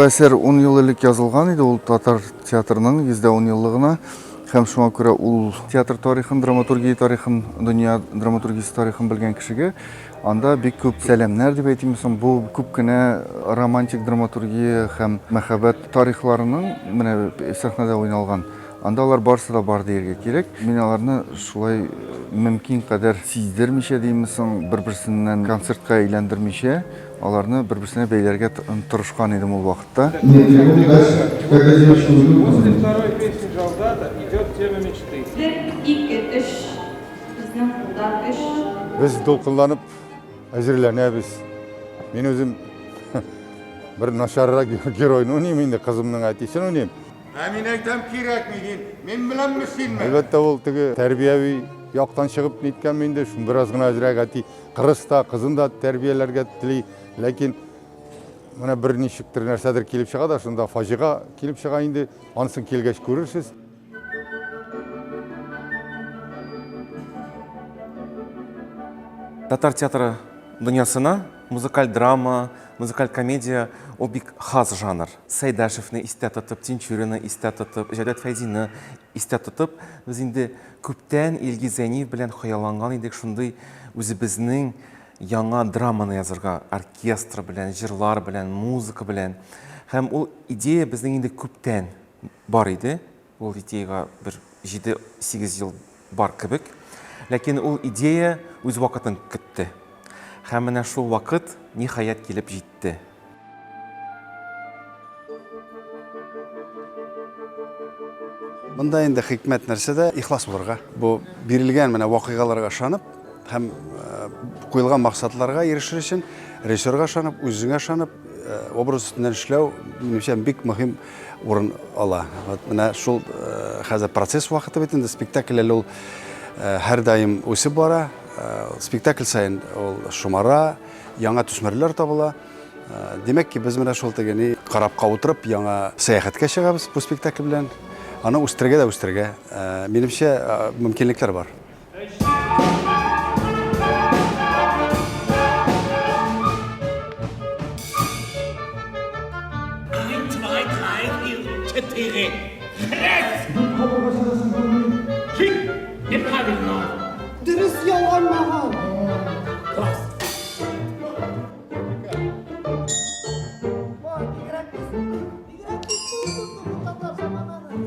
әсәр 10 ел элек язылган иде, ул татар театрының 110 еллыгына һәм шуңа күрә ул театр тарихын, драматургия тарихын, дөнья драматургиясе тарихын белгән кешегә анда бик күп сәламнәр дип әйтимме соң, бу күп кенә романтик драматургия һәм мәхәббәт тарихларының менә сәхнәдә уйналган. Анда алар барысы да бар дияргә кирәк. Мин аларны шулай мөмкин кадәр сиздермичә димме соң, бер-берсеннән концертка әйләндермичә, аларны бер-берсенә бәйләргә тырышкан идем ул вакытта. После второй песни Джалдата идет тема мечты. Бер, ике, өч, безнең кулда көч. Без дулкынланып әзерләнәбез. Мин үзем бер начаррак геройны уйныйм инде, кызымның әтисен уйныйм. Ә мин әйтәм, кирәкми, дим. Мин беләнме, синме? Әлбәттә, ул теге тәрбияви яктан чыгып ниткәнме инде, шун бераз гына әзрәк әти кырыс та, кызын да тәрбияләргә тели, ләкин менә бер ничектер нәрсәдер килеп чыга да, шунда фаҗига килеп чыга инде. Анысын килгәч күрерсез. Татар театры дөньясына музыкаль драма, музыкаль комедия ул бик хас жанр. Сәйдәшевне истә тотып, Тинчуринны истә тотып, Җәүдәт Фәйзины истә тотып, без инде күптән Илгиз Зәйниев белән хыялланган идек шундый үзебезнең яңа драманы язырга, оркестр белән, җырлар белән, музыка белән. Һәм ул идея безнең инде күптән бар иде. Ул идеяга бер 7-8 ел бар кебек. Ләкин ул идея үз вакытын көтте. Һәм менә шул вакыт ниһаять килеп җитте. Монда инде хикмәт нәрсәдә? Ихлас булырга. Бу бирелгән менә вакыйгаларга ышанып һәм э, куелган максатларга ирешер өчен режиссерга ышанып, үзеңә ышанып, э, образ өстеннән эшләү, минемчә, бик мөһим урын ала. Вот менә шул э, хәзер процесс вакыты бит инде, спектакль әле ул һәрдаим үсеп бара. Спектакль саен ул шомара, яңа төсмерләр табыла. Димәк ки, без менә шул теге ни корабка утырып яңа сәяхәткә чыгабыз бу спектакль белән. Аны үстерергә дә үстерергә, минемчә, мөмкинлекләр бар. Дөрес ялганмаган.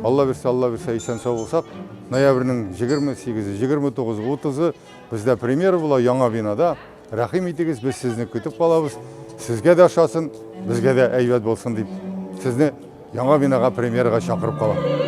Алла бирсә, Алла бирсә, исән сау булсак, ноябрьнең 28-е, 29-ы, 30-ы бездә премьера була яңа бинада. Рәхим итегез, без сезне көтеп калабыз. Сезгә дә ошасын, безгә дә әйбәт булсын дип, сезне яңа бинага премьерага чакырып калам.